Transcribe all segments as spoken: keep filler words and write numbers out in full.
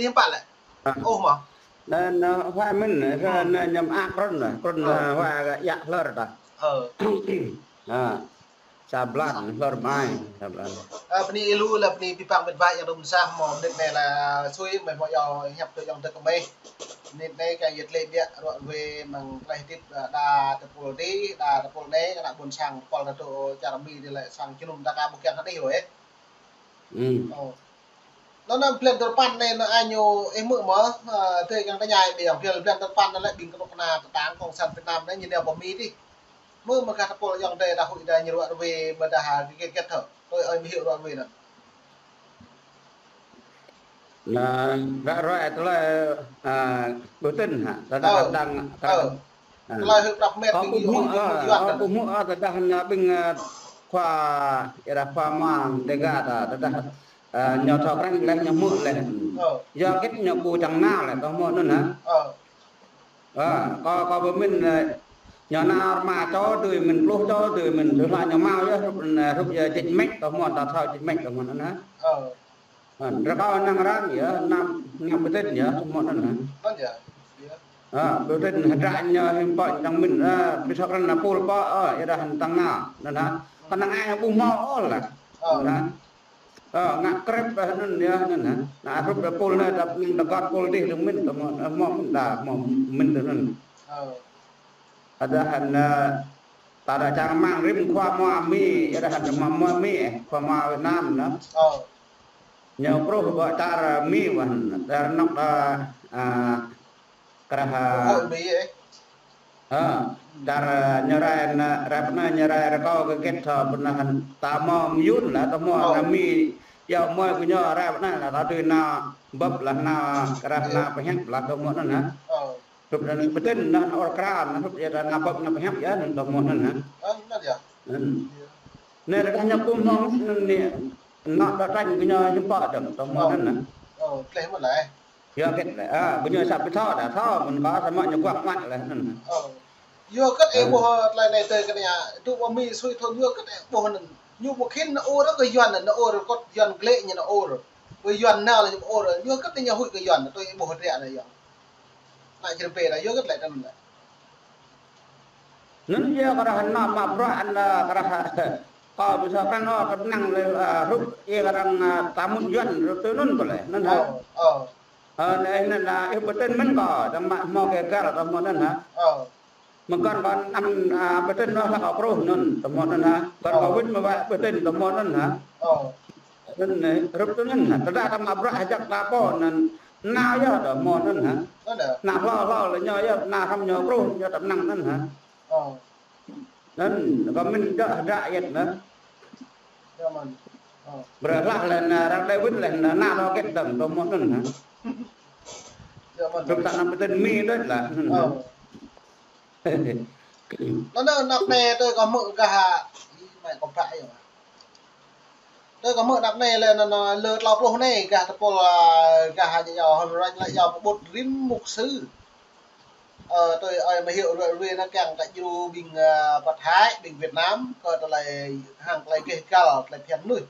Hiam pă lĕ. Ôh mơ̆. Anŭn, anŭn, huă mĭn, anŭn, anŭn ñu mă krŭn, krŭn, huă kơ yă hlơr ta. Ơ. Ha. Sa blan, hlơr mai, sa blan. Ơ, bơni ih lu, lĕ bơni abih bang mĕt wa yang dŏ ƀuôn sang, mơ̆ mơnit anai lĕ sui, mơi hmâo yua hiăp tui ayŏng adơi kơmơi. Mơnit anai kơ yet lĕ biă ruă wê mơ̆ng tơlơi hơdip, ơ, đa tơpul adih, đa tơpul anai, kơ ană ƀuôn sang, tơpul ta dŏ čar Mi adih lĕ sang jơnum ta ka ƀu kiăng hơdih ôh, ơ. Ơ. Anŭn, anŭn blan tơpăn anai, anŭn añu ih hmư̆ mơ̆, ơ, tui kiăng tơña ih ƀiă, blan, blan tơpăn anŭn lĕ ƀing kơnuk kơna tơtang Cộng sản Việt Nam anai ñu nao pơ Mi adih. Hmư̆ mơ̆ gah tơpul ayŏng adơi đa huĭ đa ñu ruă wê ƀôdah hơget hă. Tui ơi mơhiu ruă wê anŭn. Anŭn, ră ruai tơlơi, ơ, ƀu tin hă, tơdah đang, ơ. Tơlơi hơ̆k prăp met kâo ƀu hmư̆, ơ, kâo ƀu hmư̆, ơ, tơdah ñu ƀing, ơ, khua, ih rah khua mơ̆ng Dega ta, tơdah, ơ, ñu thâo krăn leh, ñu hmư̆ leh. Ơ. Yua hơget ñu ƀu čang nao leh, kâo hmư̆ anŭn hă. Ơ. Ơ, kâo, kâo pơmĭn, ơ, ñu nao rơma čô tui mĭn, pluh čô tui mĭn, tui hla ñu hmâo yơh, hrup, ơ, hrup yơh jĕč mĕč, kâo hmư̆ ta thâo jĕč mĕč, kâo hmư̆ anŭn hă. Ơ. Ơ, rơkâo năng răng yơh, năm, năm ƀu tin yơh, kâo hmư̆ anŭn hă. Anŭn yơh. Ơ, ƀu tin hơdră ñu hiư̆m pă čang mĭn, ơ, ƀu thâo krăn ană pul pô, ơ, ih rah hăng tang nao, anŭn hă. Kơnang ai ƀu hmâo ôh lĕ. Ơ. Anŭn hă. Ơ, ngă krep, ơ, anŭn yơh, anŭn hă. Ană hrup pơ pul anai, dăp năng tơgŏt pul adih dơ̆ng mĭn, tơ hmâo, ơ, hmâo mĭn đa, hmâo mĭn tơ anŭn. Ơ. Tơdah hăng, ơ, ta đa čang rơmang rĭm khua mua Mi, ih rah hăng mua, mua Mi, ơ, khua mua Việt Nam anŭn. Ơ. Ñu pruh ƀơi čar Mi wơ̆n, čar anŏ đa, ơ, Krah, ơ, Hội Mỹ ấy. Ơ, čar, ơ, ñu rai anai, rai pơ anai ñu rai rơkâo kơ hơget thâo pơ anai hăng ta hmâo mơyŭn lah, ta hmâo ană Mi, yua mơi kơ ñu rai pơ anai lah, ta tui nao bưp lah, nao krah, nao pơhiăp lah, ta hmâo anŭn hă. Ơ. Hrup anŭn ƀu tin anŭn ôr krao, anŭn hrup yơh ta nao bưp nao pơhiăp yơh, anŭn ta hmâo anŭn hă. Ơ, anŭn yơh. Anŭn. Anai rơkâo ñu ƀu hmâo anŭn anai, anŏ đa tañ kơ ñu hiư̆m pă dơ̆ng, ta hmâo anŭn hă. Ơ, tleh mơ̆ lĕ. Yua hơget lĕ, ơ, ƀu ñu sa pi thâo đa thâo, mơ̆n kâo samơ̆ ñu guah mơ̆n lĕ anŭn. Ơ. Yua hơget ih ƀuh tơlơi anai tơi kơ anai, tŭ ƀu Mi sui thâo yua hơget ih ƀuh anŭn. Ñu ƀu khĭn nao ôr kơ Yuan, nao ôr kơt Yuan glĕ ñu nao ôr. Kơ Yuan nao lĕ ñu ôr, yua hơget ñu huĭ kơ Yuan, tui ih ƀuh hơdră anai yơh. Ană čar pê đa yua hơget lĕ anŭn lĕ. Anŭn yơh kơ rah ană mă bruă anŭn kơ rah kâo ƀu thâo krăn ôh, kơnang lĕ, ơ, hrup ih kơ rah, ơ, ta mŭt Yuan hrup tui anŭn pơ lĕ, anŭn hă. Ơ, ơ. Ơ, anai anŭn, ơ, ih ƀu tin mĭn kâo, tơma hmâo kơ găl ta hmâo anŭn hă. Ơ. Mơ̆ng kâo kơ anăm, ơ, ƀu tin ôh lah kâo pruh anŭn, ta hmâo anŭn hă. Kâo kơ wĭt mơ̆ wă ƀu tin ta hmâo anŭn hă. Ơ. Anŭn anai, hrup tui anŭn hă. Tơdah ta mă bruă hơjăk ta pô anŭn, nao yơh ta hmâo anŭn hă. Anŭn hă. Nao hlâo hlâo lĕ ñu yơh, nao hrŏm ñu pruh, ñu ta mơnăng anŭn hă. Ơ. Anŭn, kơ mĭn dŏ hơdră yơh anŭn. Yơh mơ̆n. Ơ. Brơi hlah lĕ anŭn, ră anai wĭt lĕ anŭn, nao dŏ hơget dơ̆ng, ta hmâo anŭn hă. Yơh mơ̆n. Tơdah anăm ƀu tin Mi đôč lah. Ơ. Anŭn, anŭn, anăp anai tui kâo hmư̆ gah, ih, mai kâo pă yơh. Tui kâo hmư̆ anăp anai lĕ anŭn, anŭn, lơ klâo pluh anai gah tơpul, ơ, gah ñu yua hơmranh lĕ yua pơƀut rĭm mục sư. Ơ, tui ơi mơhiu ruă ruê anŭn kiăng ta djru ƀing, ơ, pơ Thái, ƀing Việt Nam, kơ tơlơi hăng tơlơi gêh găl, tơlơi phiăn mơnuih.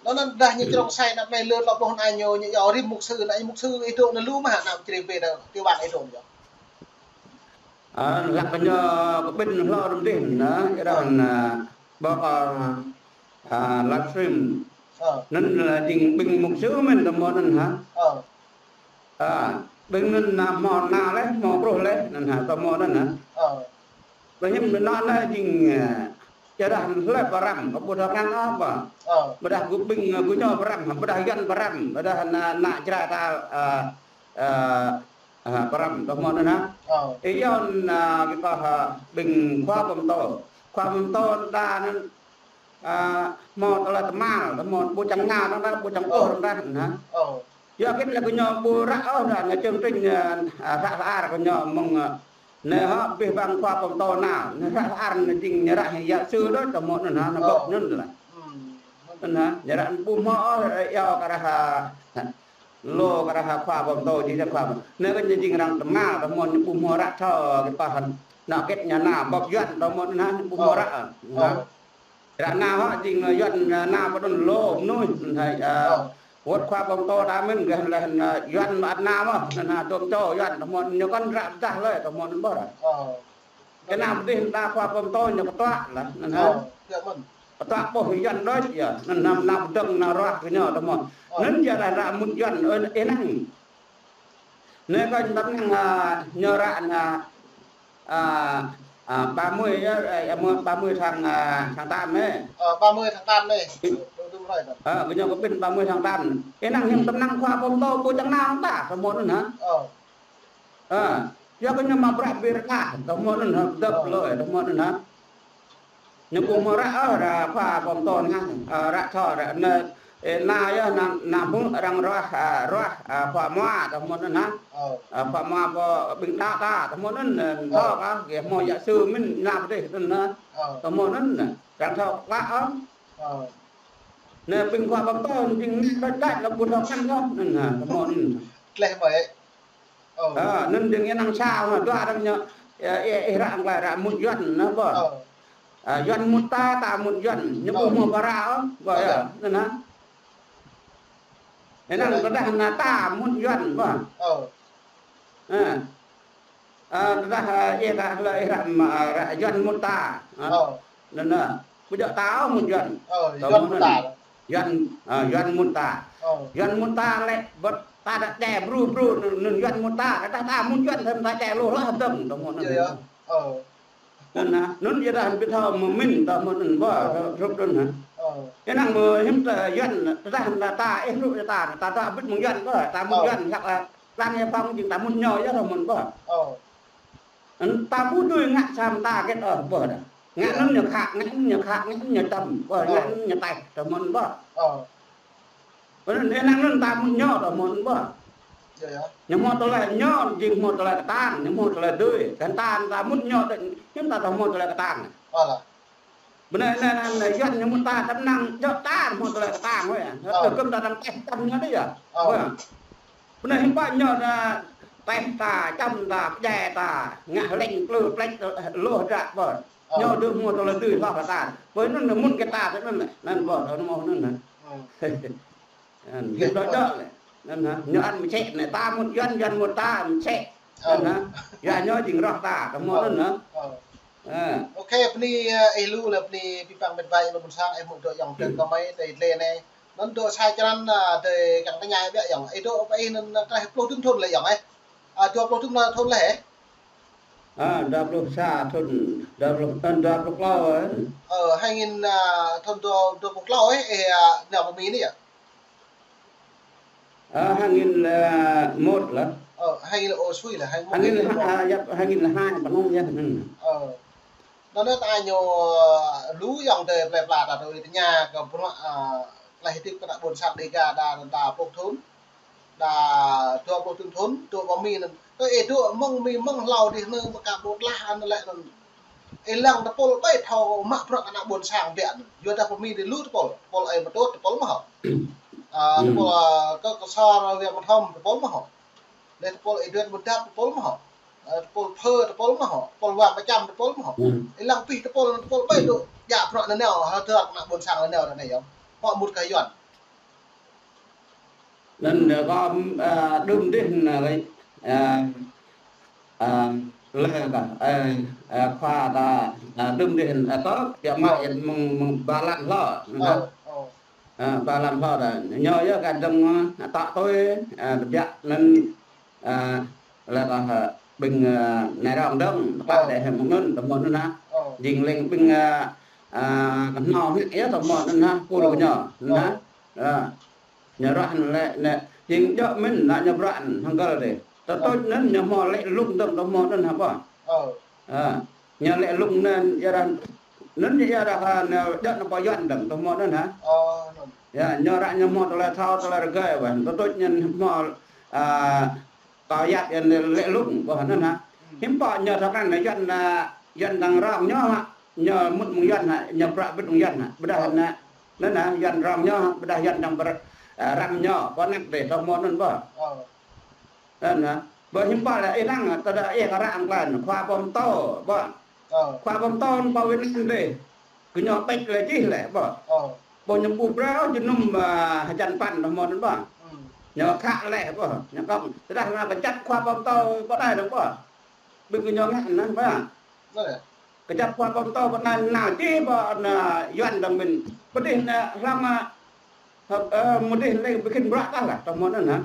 Anŭn, anŭn dah ñu črông sai anăp anai lơ klâo pluh anai ñu, ñu yua rĭm mục sư, anŭn mục sư ih dŏ anŭn lu mơ̆ hă, anŭn čri pê đa, tui ƀing ih dŏ anŭn yơh. Ơ, hlăk kơ ñu kơ ƀĭn hlâo rĭm dih anŭn, ih rah anŭn, ơ, ƀơi, ơ, ơ, livestream. Ơ. Anŭn lĕ jing ƀing mục sư mơ̆n ta hmâo anŭn hă. Ơ. Ơ, ƀing anŭn nao hmâo nao leh, hmâo pruh leh, anŭn hă, ta hmâo anŭn hă. Ơ. Ƀing hiư̆m anŭn anai jing, ơ, čơrah hlơi pơrăm, kâo ƀu thâo krăn ôh ƀă. Ơ. Ƀôdah gơ̆ ƀing, ơ, gơñu pơrăm, ƀôdah Yuan pơrăm, ƀôdah ană, ană Jrai ta, ơ, ơ, ơ, pơrăm, ta hmâo anŭn hă. Ơ. Ih yua anŭn, ơ, kơ, ơ, ƀing khua pơtô. Khua pơtô ta anŭn, ơ, hmâo tơlơi tơmal, ta hmâo ƀu čang nao, ta ƀu čang ôh, ta anŭn hă. Ơ. Yua hơget lĕ gơñu ƀu ră ôh, ră anŭn chương trình, ơ, ơ, ră hla ar gơñu mơ̆ng, ơ, anai hă, abih bang khua pơtô nao, anŭn ră hla ar anŭn jing ñu ră hĭ giáo sư đôč, ta hmâo anŭn hă, anŭn ƀơ̆k anŭn lah. Anŭn hă, ñu ră ƀu hmâo ôh, ơ, yua kơ rah, ơ, lu kơ rah khua pơtô, jing khua pơtô. Anai kơ ñu jing arăng tơmal, ta hmâo ñu ƀu hmâo ră thâo, kơ pơhăn, anŭn hơget ñu nao, ƀơ̆k Yuan, ta hmâo anŭn hă, ñu ƀu hmâo ră, anŭn hă. Ră nao hă, jing Yuan, ơ, nao pơ anŭn lu mơnuih, anŭn hă, ơ, Wơ̆t khua pơtô ta mĭn gah lĕ, ơ, Yuan mă ană mơ̆, anŭn hă, tơm čô Yuan, tơmơ̆n ñu kăn ră pơdah lơi, tơmơ̆n anŭn ƀơh. Ơ. Kơ ană pơdih ta khua pơtô ñu kơtuă lah, anŭn hă. Ơ, kơtuă ƀôh Yuan đôč yơh, anŭn hă, ană pơdơ̆ng, ană ruah kơ ñu, tơmơ̆n. Ơ. Anŭn yơh ră ră mŭt Yuan, ơ, ih năng. Anai kơ ñu tơm năng, ơ, ñu ră anai, ơ, ơ, ba mươi, ơ, ơ, ba mươi tháng, ơ, tháng tám anai. Ơ, ba mươi tháng tám anai. Ơ, kơ ñu kơ pĭn ba mươi tháng tám. Ih năng hiư̆m tơm năng khua pơtô ƀu čang nao ta, tơmơ̆n anŭn hă. Ơ. Ơ, yua kơ ñu mă bruă ƀiă rơka, tơmơ̆n anŭn hă, dăp lơi, tơmơ̆n anŭn hă. Ñu ƀu hmâo ră, ơ, ră khua pơtô anŭn hă, ơ, ră thâo, ră anai, ơ, anai yơh, anai, anai hmư̆ arăng ruah, ơ, ruah, ơ, khua mua, tơmơ̆n anŭn hă. Ơ. Ơ, khua mua pơ ƀing đaŏ ta, tơmơ̆n anŭn, ơ, thâo kơ, gih hmâo giáo sư mĭn, ană pơdih anŭn hă. Ơ. Tơmơ̆n anŭn, arăng thâo klă ôh. Ơ. Anai ƀing khua pơtô, ƀing đač đač lă ƀu thâo kăn ôh, anŭn hă, tơmơ̆n anŭn. Tleh mơi. Ơ. Ơ, anŭn dơ̆ng ih năng sa, anŭn dua arăng ñu, ơ, ih, ih ră anai ră mŭt Yuan, anŭn ƀơh. Ơ. Ơ, Yuan mŭt ta, ta mŭt Yuan, ñu ƀu hmâo pơră ôh, ƀơh yơh, anŭn hă. Ih năng tơdah anai ta mŭt Yuan, ƀơh. Ơ. Ơ. Ơ, tơdah, ơ, ih ră, lĕ ih ră, ơ, ră Yuan mŭt ta. Ơ. Ơ. Anŭn, anŭn. Ƀu djơ̆ ta ôh mŭt Yuan. Ơ, Yuan mŭt ta. Yuan, ơ, Yuan mŭt ta. Ơ. Yuan mŭt ta lĕ, ƀơ̆t ta đač djai bru, bru, anŭn, anŭn Yuan mŭt ta. Tơdah ta mŭt Yuan, tơdah ta djai lu hloh dơ̆ng, tơmơ̆n anŭn. Yơh, yơh. Ơ. Anŭn hă, anŭn yơh dah ƀu thâo mơ̆n, tơmơ̆n anŭn ƀơh, ơ, hrup anŭn hă. Ơ. Ih năng mơ̆ hiư̆m ta Yuan, tơdah ta, ih hrup ta, ta, ta ƀu mŭt Yuan ƀơh, ta mŭt Yuan, hă, ơ, lăng yơh păng jing ta mŭt ñu yơh, tơmơ̆n ƀơh. Ơ. Anŭn ta ƀu dưi ngă sa mơta hơget ôh ƀơh đah. Ngă anŭn ñu khă, ngă anŭn ñu khă, ngă anŭn ñu čăm, ƀơh, ngă anŭn ñu taih, tơmơ̆n ƀơh. Ơ. Anŭn ih năng anŭn ta mŭt ñu, tơmơ̆n ƀơh. Yơh, yơh. Ñu hmâo tơlơi ñu, jing hmâo tơlơi kơtang, ñu hmâo tơlơi dưi. Kơ ta, ta mŭt ñu, hiư̆m ta, ta hmâo tơlơi kơtang. Ơ lah. Bơnai anai, anai, anai, Yuan ñu mŭt ta, tơm năng, djơ̆ ta, mŭt tơlơi kơtang, weh. Ơ. Tơkŭm ta đang taih čăm ñu dih yơh. Ơ. Weh. Bơnai hiư̆m pă ñu ta taih ta, čăm ta, pơdjai ta, ngă lĕng plư plĕč, lu hơdră, ƀơh. Ơ. Ñu dưi mŭt tơlơi dưi hloh kơ ta. Ƀơh anŭn, anŭn mŭt kơ ta, tơ anŭn lĕ. Anŭn ƀơh, tơ anŭn mơ̆n anŭn. Ơ. Anŭn, djơ̆ djơ̆ lĕ. Anŭn hă, ñu ăn mơsĕ anai, ta mŭt Yuan, Yuan mŭt ta mơsĕ. Ơ. Anŭn hă, yua ñu jing roh ta, tơmơ̆n anŭn hă. Ơ. Ơ. Ôkê, bơni, ơ, ih lu lĕ bơni pĭ păng mĕt wa ih lu ƀôn sang, ih mŭt dŏ ayŏng adơi kơmơi, tơlơi anai. Anŭn dŏ sa črăn, ơ, tơlơi kiăng tơña ih biă ayŏng. Ih dŏ pơ ih anŭn, ơ, tơlơi pluh dŭm thŭn lĕ ayŏng, ơ. Ơ, dua pluh dŭm thŭn lĕ hă? Ơ, dua pluh sa thŭn, dua pluh, ơ, dua pluh klâo, ơ. Ơ, hai nghìn, ơ, thŭn dua, dua pluh klâo, ơ, ơ, nao pơ Mi anai yơh. Ơ, hai nghìn lẻ một lah. Ơ, hai nghìn lẻ một sui lah, hai nghìn lẻ một. Hai nghìn lẻ hai, hai nghìn lẻ hai, pơnong yơh. Ơ. Anŭn ta ñu, ơ, lu ayŏng adơi plơi pla ta tui tơña kơ bruă, ơ, tơlơi hơdip kơ ană ƀôn sang Dêga đa, đa pluh thŭn. Đa dua pluh thŭn, dua pơ Mi anŭn. Tơ ih dŏ mơ̆ng Mi mơ̆ng hlâo dih anŭn mă ka ƀu tlaih anŭn lĕ anŭn. Ih lăng tơpul ƀai thâo mă bruă kơ ană ƀôn sang biă anŭn. Yua dah pơ Mi dih lu tơpul, tơpul ơi mơtut, tơpul mơ̆ hŏ. Ơ, tơpul, ơ, kơ, kơ sar wiang mơthom, tơpul mơ̆ hŏ. Lĕ tơpul ih dŏ mơdap, tơpul mơ̆ hŏ. Ơ, tơpul phơ, tơpul mơ̆ hŏ. Tơpul wang pơčăm, tơpul mơ̆ hŏ. Ih lăng pih tơpul, tơpul ƀai dŏ. Djă bruă nanao, hơdơr kơ ană ƀôn sang nanao anai yơh. Hŏ mŭt kơ Yuan. Anŭn, ơ, kơ, ơ, đưm dih, ơ, ơ, ơ, lĕ kơ, ơ, ơ, khua ta, ơ, đưm dih, ơ, kơ, biă mă, ơ, mơ̆ng, mơ̆ng ba lăn hlâo, ơ, ơ. Ơ, ba lăn hlâo đa. Ñu yơh kơ dơ̆ng, ơ, tŏ tui, ơ, biă anŭn, ơ, lĕ kơ, ơ, ƀing, ơ, anai rong dơ̆ng, tơpă đe hơmư̆ anŭn, tơmơ̆n anŭn hă. Ơ. Jing lĕng ƀing, ơ, ơ, kơhnâo hĕ yơh, tơmơ̆n anŭn hă, pul kơ ñu, anŭn hă. Ơ. Ơ. Ñu ruah anŭn lĕ, anai, jing djơ̆ mĭn, anai ñu bruă anŭn, hăng gơl dih. Tơtuč anŭn ñu hmâo lĕ lŭng dơ̆ng tơhmâo anŭn hă ƀơh. Ơ. Ơ. Ñu lĕ lŭng anŭn, yua dah, anŭn yua dah, ơ, ñu djơ̆ anŭn pơ Yuan dơ̆ng tơhmâo anŭn hă. Ơ, anŭn. Yua, ñu ră ñu hmâo tơlơi thâo, tơlơi rơgơi ƀơh. Tơtuč ñu hmâo, ơ, tơlơi yap yua anŭn lĕ lŭng ƀơh anŭn hă. Hiư̆m pă ñu thâo krăn anŭn Yuan, ơ, Yuan dang rong ñu hă. Ñu mŭt mơ̆ng Yuan hă, ñu prăk bĭt mơ̆ng Yuan hă. Ƀơdah anŭn, anŭn hă, Yuan rong ñu hă, ƀơdah Yuan dang ƀơr-, ơ, răm ñu, pơ anăp dih, tơhmâo anŭn ƀơh. Ơ. Anŭn hă. Ƀơh hiư̆m pă lĕ ih lăng, tơdah ih kơ ră anŭn klăn, khua pơtô, ƀơh. Ơ. Khua pơtô anŭn pơ Việt Nam dih. Kơ ñu pĕč lĕ čih lĕ, ƀơh. Ơ. Ơ, ñu ƀu brơi ôh jơnum, ơ, hơjăn păn tơ mơ̆n anŭn ƀă. Ñu khă leh ƀă, ñu kŏng. Tơdah anŭn kơjăp khua pơtô pơ anai dong ƀă. Ƀing gơñu ngă anŭn ƀă. Kơjăp khua pơtô pơ anai nao čih ƀă anŭn Yuan dong mơ̆n. Pơdih anŭn hlăm, ơ, ơ, mơdih lĕ ƀu khĭn bruă kah lah, tơ mơ̆n anŭn hă.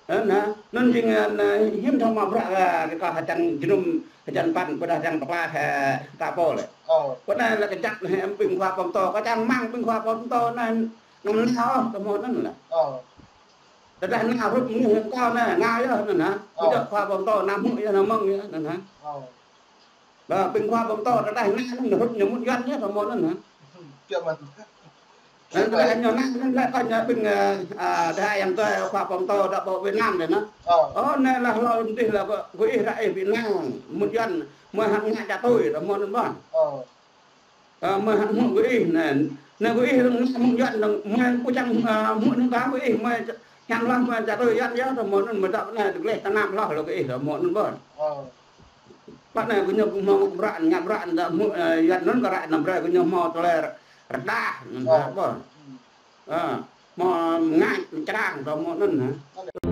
Anŭn hă, anŭn jing, ơ, hiư̆m thâo mă bruă kơ, kơ hơjăn jơnum, hơjăn păn, ƀôdah hơjăn pơkla hă, ta pô lĕ. Pơ anai lĕ kơjăp hă ƀing khua pơtô, kơ čang rơmang ƀing khua pơtô anai, ngăm nao, tơ mơ̆n anŭn lĕ. Tơdah nao hrup mơnuih hăng kâo anai, nao yơh anŭn hă. Kơjăp khua pơtô, nao hmư̆ yơh, nao mơ̆ng yơh anŭn hă. Ƀă ƀing khua pơtô tơdah nao anŭn hrup ñu mŭt Yuan yơh tơ mơ̆n anŭn hă. Anŭn tơdah ñu nao anŭn lĕ kơ ñu ƀing, ơ, ơ, tơdah yang tơ khua pơtô đa ƀă Việt Nam lĕ anŭn. Ơ, anai lah hlâo mơdih lah kơ, kơ ih ră ih Việt Nam, mŭt Yuan, mơi hăng ngă čă tui tơ mơ̆n anŭn ƀă. Ơ, mơi hăng hmư̆ kơ ih anai. Anai kơ ih dong mŭt Yuan dong, mơi ƀu čang, ơ, hmư̆ anŭn kơ ih, mơi hiam hloh mơi čă tui Yuan yơh tơ mơ̆n anŭn, mơi dŏ anai dơglaĭ tơnap hloh lĕ kơ ih tơ mơ̆n anŭn ƀă. Pă anai gơñu hmâo bruă, ngă bruă, đa hmư̆, ơ, Yuan anŭn kơ ră anai brơi gơñu hmâo tơlơi rơđah, anŭn hă ƀă. Ơ, hmâo ngă črang tơ mơ̆n anŭn hă.